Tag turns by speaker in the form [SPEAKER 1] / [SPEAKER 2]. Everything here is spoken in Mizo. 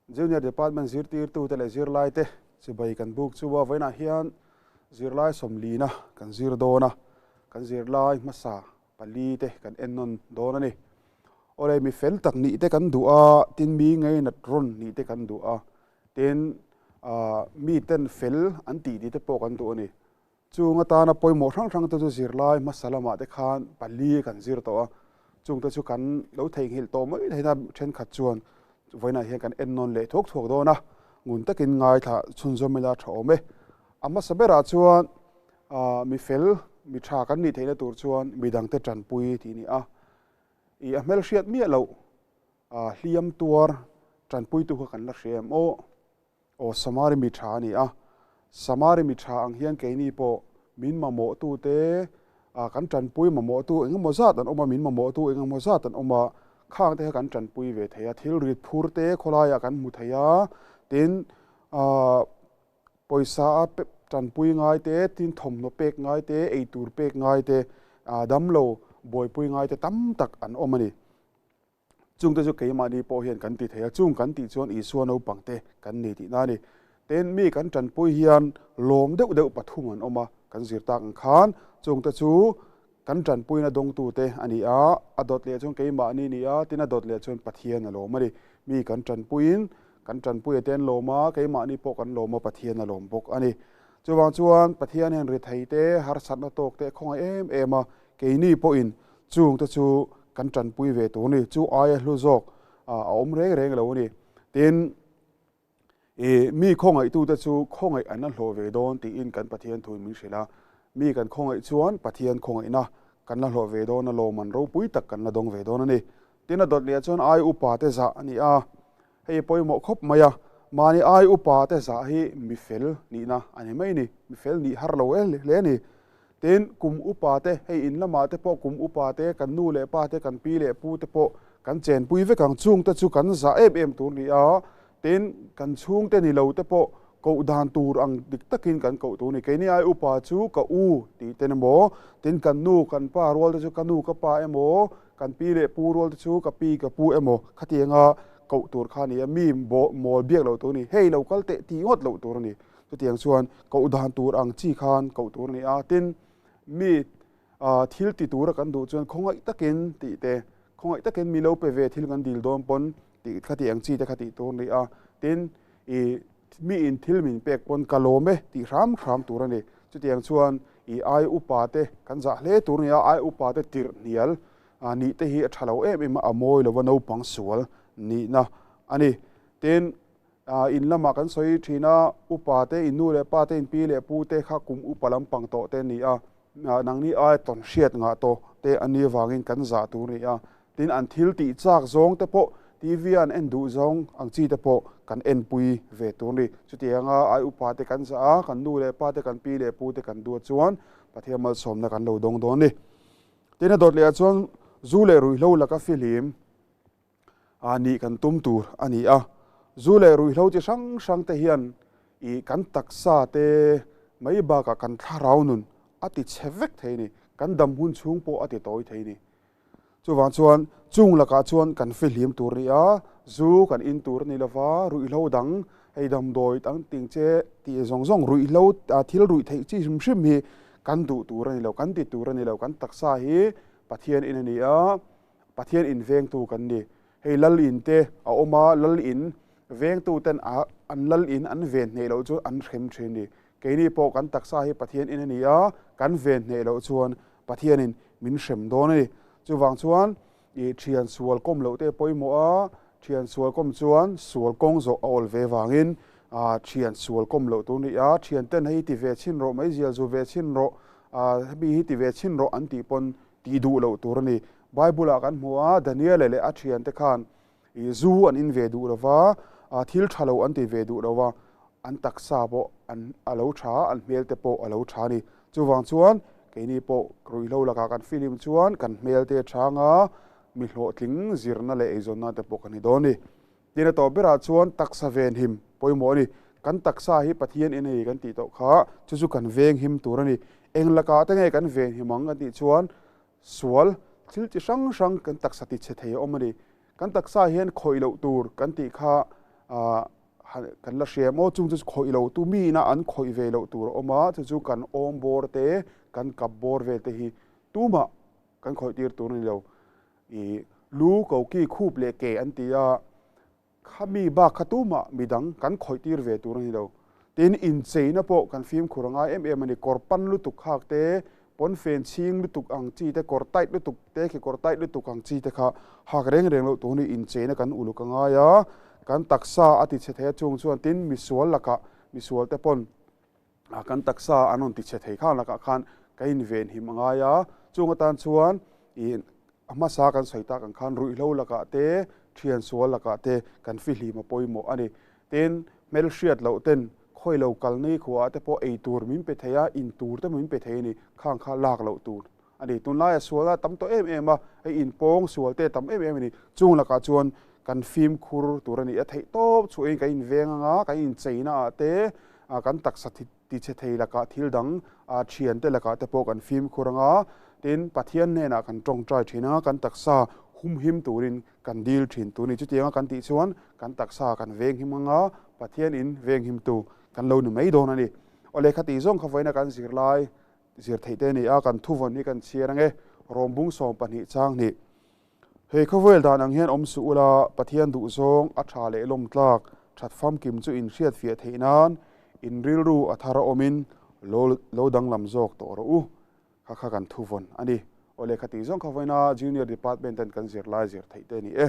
[SPEAKER 1] Junior Department zirtirtute leh zirlaite chibai kan buk chu a vawiinah hian zirlai sawmlina kan zir dawn a, kan zirlai hmasa palite kan ennawn dawn a ni. Awle mi fel tak nih te kan duh a, tin mi ngeinat rawn nih te kan duh a, tin miten fel an tih tih te pawh kan duh a ni. Chung atana pawimawh hrang hrang te chu zirlai hmasa lamah te khan pali kan zir tawh a, chung te chu kan lo theihnghilh tawh mai theihna thenkhat chuan vawiinah hian kan ennawn leh thuak thuak dawn a, ngun takin ngaithla chhunzawm ila tha awm e. A hmasa berah chuan mi fel, mi tha kan nih theihna tur chuan midangte tanpui tih a ni a, ih a hmelhriat miah loh hliam tuar tanpuitu kha kan la hria em aw. Aw, Samari mi tha a ni a. Samari mi tha ang hian keini pawh min mamawhtute, kan tanpui mamawhtu eng emaw zat an awm a, min mamawhtu eng emaw zat an awm a, khang te kha kan tanpui ve thei a, thil rit phur te khawlaiah kan hmu thei a, tin pawisa a tanpui ngai te, tin thawmhnaw pek ngai te, eitur pek ngai te, damlo buaipui ngai te tam tak an awm a ni. Chungte chu keimahni pawh hian kan ti thei a, chung kan tih chuan Isua naupangte kan ni tihna a ni. Tin, mi kan tanpui hian lawm deuh deuh pathum an awm a, kan zir tak ang khan chungte chu kan tanpuina dawngtute a ni a, a dawt leh chuan keimahni ni a, tin a dawt leh chuan Pathian a lawm a ni. Mi kan tanpuiin kan tanpuia te an lawm a, keimahni pawh kan lawm a, Pathian a lawm bawk a ni. Chuvang chuan Pathian hian retheite, harsatna tawkte a khawngaih em em a, keini pawhin Chungte chu kan tanpui ve tur a ni. Chu aia hlu zawk a awm reng reng lo a ni. Tin, i mi khawngaihtute chu khawngaih an la hlawh ve dawn tiin kan Pathian thuin min hrilh a. Mi kan khawngaih chuan Pathian khawngaihna kan la hlawh ve dawn a, lawmman ropui tak kan la dawng ve dawn a ni. Tin, a dawt leh chuan ai upate zah a ni a. Hei pawimawh khawp mai a, mahni ai upa te zah hi mi fel nihna a ni mai a ni, mi fel nih har lo hle a ni. Tin, kum upa te, hei in lamah te pawh kum upa te, kan nu leh pa te, kan pi leh pu te pawh kan chenpui vek ang, chung te chu kan zah em em tur a ni a. Tin, kan chhungte ni lo te pawh koh dan tur ang dik takin kan koh tur a ni. Keini ai upa chu ka u tih ten emaw, tin kan nu kan pa rual te chu ka nu ka pa emaw, Kan pi leh pu rual te chu ka pi ka pu emaw khatianga koh tur kha a ni a, mi mawl biak loh tur a ni, hei lo kal teh tih ngawt loh tur a ni. Chutiang chuan koh dan tur ang chi khan koh tur a ni a, tin mi thil ti tura kan duh chuan khawngaih takin tih te, khawngaih takin mi lo pe ve thil kan dil dawn pawn tih khati ang chi te kha tih tur a ni a, tin i mi in thil min pek pawn ka lawm e tih hram hram tur a ni. Chutiang chuan i ai upa te kan zah hle tur a ni a, ai upa te tirh hnial nih te hi a tha lo em em a, a mawi lova naupang sual nihna a ni. Tin, in lamah kan sawi thin a, upa te, in nu leh pa te, in pi leh pu te kha kum upa lampang tawh te a ni a, nangni aia tawn hriat ngah tawh te a nih avangin kan zah tur a ni a. Tin, an thil tih chak zawng te pawh TV a an en duh zawng ang chi te pawh kan enpui ve tur a ni. Chutianga ai upa te kan zah a, kan nu leh pa te, kan pi leh pu te kan duat chuan Pathian malsawmna kan lo dawng dawn a ni. Tin, a dawt leh ah chuan zu leh ruihhlo laka fihlim a nih kan tum tur a ni a. Zu leh ruihhlo chi hrang hrang te hian ih kan taksa te mai bakah kan thlarau nun a ti chhe vek thei a ni. Kan dam hun chhung pawh a ti tawi thei a ni. Chuvang chuan chung lakah chuan kan fihlim tur a ni a, zu kan in tur a ni lova, ruihhlo dang hei damdawi dang ting che tih zawng zawng ruihhlo thil ruih theih chi hrim hrim hi kan duh tur a ni lo, kan ti tur a ni lo, kan taksa hi Pathian in a ni a, Pathian in vengtu kan ni. Hei lal in te a awm a, lal in vengtu ten a an lal in an ven hneh loh chu an hrem thin a ni. Keini pawh kan taksa hi Pathian in a ni a, kan ven hneh loh chuan Pathianin min hrem dawn a ni. Chuvang chuan i thian sual kawm loh te pawimawh a, thian sual kawm chuan sual kawng zawh a awl ve vangin thian sual kawm loh tur a ni a, thian ten hei ti ve chhin rawh, meizial zu ve chhin rawh, hemi hi ti ve chhin rawh an tih pawn tih duh loh tur a ni. Bible ah kan hmu a, Daniel-a leh a thiante khan I zu an in ve duh lo va, thil tha lo an ti ve duh lo va, an taksa pawh an a lo tha, an hmel te pawh a lo tha a ni. Chuvang chuan keini pawh ruihhlo lakah kan film chuan kan hmel te a chang a, mi hlawhtling zirna leh eizawnna te pawh kan ni dawn a ni. Tin a tawp berah chuan taksa venhim pawimawh a ni. Kan taksa hi Pathian in a ni kan tih tawh kha, chu chu kan venghim tur a ni. Eng lakah te nge kan venhim ang kan tih chuan Sual, thil chi hrang hrang kan taksa ti chhe thei a awm a ni. Kan taksa hian khawih loh tur kan tih kha Kan la hria em aw, chung chu khawih lo tu mi ina an khawih ve loh tur a awm a, chu chu kan awm bawr te, kan kap bawr vel te hi tumah kan khawih tir tur a ni lo. I lu, koki, khup leh ke an ti a, Khami bak kha tumah midang kan khawih tir ve tur a ni lo. Tin, incheina pawh kan fimkhur a ngai em em a ni. Kawr pan lutuk khak te, pawnfen chhing lutuk ang chi te, kawr tight lutuk te, kekawr tight lutuk ang chi te kha hak reng reng loh tur a ni. Incheina kan uluk a ngai a, kan taksa a ti chhe thei a chung chuan tin misual lakah misual te pawn kan taksa an rawn ti chhe thei khang lakah khan kan invenhim a ngai a. Chung atan chuan ih A hmasa kan sawi tak ang khan ruihhlo lakah te, thian sual lakah te kan fihlim a pawimawh a ni. Tin, hmelhriat loh ten khawi lo kal ni khuaah te pawh ei tur min pe thei a, in tur te min pe thei a ni. Khang kha lak loh tur a ni. Tunlaia sual a tam tawh em em a, hei inpawng sual te tam em em a ni. Chung lakah chuan kan fimkhur tur a ni. A theih tawp chhuahin kan inveng ang a, kan incheina ah te, kan taksa Tichhe thei lakah thil dang thiante lakah te pawh kan fimkhur ang a, tin, Pathian hnenah kan tawngtai thin ang a, kan taksa humhim turin kan dil thin tur a ni. Chutianga kan tih chuan kan taksa kan venghim ang a, Pathian in venghimtu kan lo ni mai dawn a ni. Aw lehkha tih zawng kha vawiina kan zirlai zir theih te a ni a, kan thuvawn hi kan chhiar ang e, Rawmbung 12 chang hnih. Hei khawvel dan ang hian awm suh ula, Pathian duhzawng a tha leh lawm tlak that famkim chu in hriatfiah theih nan in rilru a thar a awmin lo lo danglam zawk tawh rawh u. Kha kha kan thuvawn a ni. Aw lehkha tih zawng kha vawiina Junior Department ten kan zirlai zir theih te a ni e.